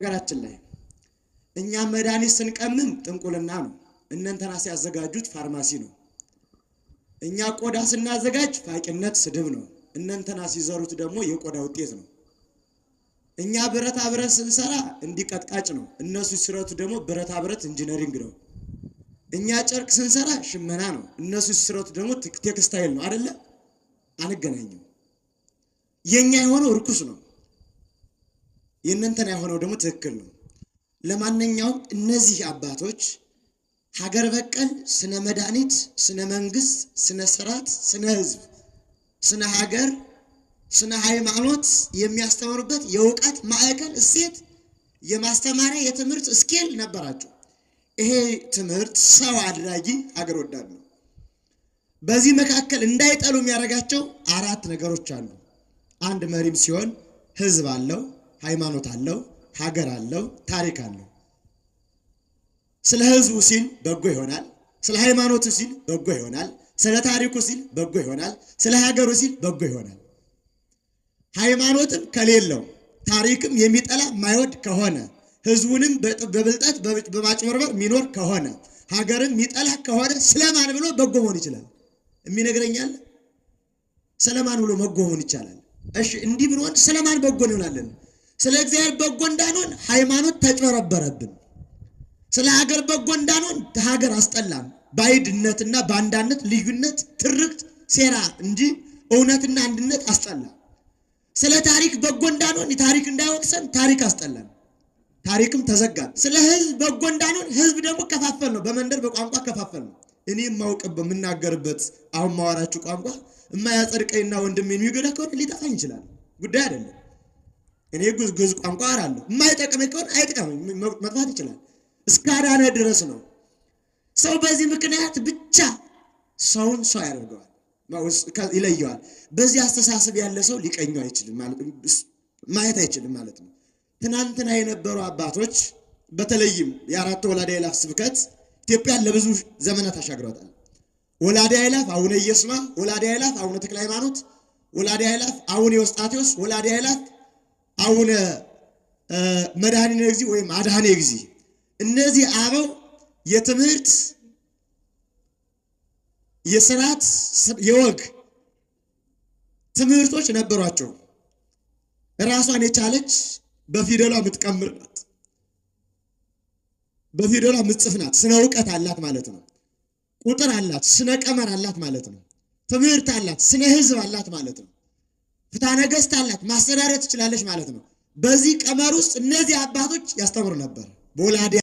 ነገራችን ላይ እኛ መድኃኒት ስንቀምም ጥንቁልና ነው። እነንተና ሲያዘጋጁት ፋርማሲ ነው። እኛ ቆዳ ስናዘጋጅ ፋቂነት ስድብ ነው። እነንተና ሲዘሩት ደግሞ የቆዳ ውጤት ነው። እኛ ብረታ ብረት ስንሰራ እንዲቀጥቃጭ ነው። እነሱ ሲሰሩት ደግሞ ብረታ ብረት engineering ነው። እኛ ጨርቅ ስንሰራ ሽመና ነው። እነሱ ሲሰሩት ደግሞ ቴክስታይል ነው። አይደለ? አንገናኝም። የኛ የሆነው ርኩስ ነው። የእነንተና የሆነው ደግሞ ትክክል ነው። ለማንኛውም እነዚህ አባቶች ሀገር በቀል ስነ መድኃኒት፣ ስነ መንግስት፣ ስነ ስርዓት፣ ስነ ህዝብ፣ ስነ ሀገር፣ ስነ ሃይማኖት የሚያስተምሩበት የእውቀት ማዕከል እሴት የማስተማሪያ የትምህርት scale ነበራቸው። ይሄ ትምህርት ሰው አድራጊ ሀገር ወዳድ ነው። በዚህ መካከል እንዳይጠሉ የሚያደርጋቸው አራት ነገሮች አሉ። አንድ መሪም ሲሆን ህዝብ አለው፣ ሃይማኖት አለው፣ ሀገር አለው፣ ታሪክ አለው። ስለ ህዝቡ ሲል በጎ ይሆናል። ስለ ሃይማኖቱ ሲል በጎ ይሆናል። ስለ ታሪኩ ሲል በጎ ይሆናል። ስለ ሀገሩ ሲል በጎ ይሆናል። ሃይማኖትም ከሌለው ታሪክም የሚጠላ ማይወድ ከሆነ ህዝቡንም በብልጠት በማጭበርበር የሚኖር ከሆነ ሀገርም የሚጠላ ከሆነ ስለማን ብሎ በጎ መሆን ይችላል? የሚነግረኛል? ስለማን ብሎ በጎ መሆን ይቻላል? እሺ እንዲህ ብንሆን ስለማን በጎ እንሆናለን? ስለ እግዚአብሔር በጎ እንዳንሆን ሃይማኖት ተጭበረበረብን። ስለ ሀገር በጎ እንዳንሆን ሀገር አስጠላን። ባይድነትና ባንዳነት፣ ልዩነት፣ ትርክት፣ ሴራ እንጂ እውነትና አንድነት አስጠላ። ስለ ታሪክ በጎ እንዳንሆን ታሪክ እንዳይወቅሰን ታሪክ አስጠላን። ታሪክም ተዘጋን። ስለ ህዝብ በጎ እንዳንሆን ህዝብ ደግሞ ከፋፈል ነው። በመንደር በቋንቋ ከፋፈል ነው። እኔ የማውቅበት የምናገርበት አሁን ማወራችሁ ቋንቋ የማያጸድቀኝና ወንድም የሚጎዳ ከሆነ ሊጠፋኝ ይችላል። ጉዳይ አይደለም። እኔ ግዕዝ ቋንቋ አራለሁ። የማይጠቅመኝ ከሆነ አይጥቀመኝ፣ መጥፋት ይችላል። እስካዳነ ድረስ ነው። ሰው በዚህ ምክንያት ብቻ ሰውን ሰው ያደርገዋል፣ ይለየዋል። በዚህ አስተሳሰብ ያለ ሰው ሊቀኘው አይችልም፣ ማየት አይችልም ማለት ነው። ትናንትና የነበሩ አባቶች በተለይም የአራቱ ወላዲ አእላፍ ስብከት ኢትዮጵያን ለብዙ ዘመናት አሻግሯታል። ወላዲ አእላፍ አቡነ ኢየስማ፣ ወላዲ አእላፍ አቡነ ተክለ ሃይማኖት፣ ወላዲ አእላፍ አቡነ ኤዎስጣቴዎስ፣ ወላዲ አእላፍ አቡነ መድኃኒነ እግዚእ ወይም አድኃኔ እግዚእ። እነዚህ አበው የትምህርት የስርዓት የወግ ትምህርቶች ነበሯቸው። ራሷን የቻለች በፊደሏ የምትቀምር ናት። በፊደሏ የምትጽፍ ናት። ስነ እውቀት አላት ማለት ነው። ቁጥር አላት፣ ስነ ቀመር አላት ማለት ነው። ትምህርት አላት፣ ስነ ሕዝብ አላት ማለት ነው። ፍትሐ ነገሥት አላት፣ ማስተዳደር ትችላለች ማለት ነው። በዚህ ቀመር ውስጥ እነዚህ አባቶች ያስተምሩ ነበር። በወላዲ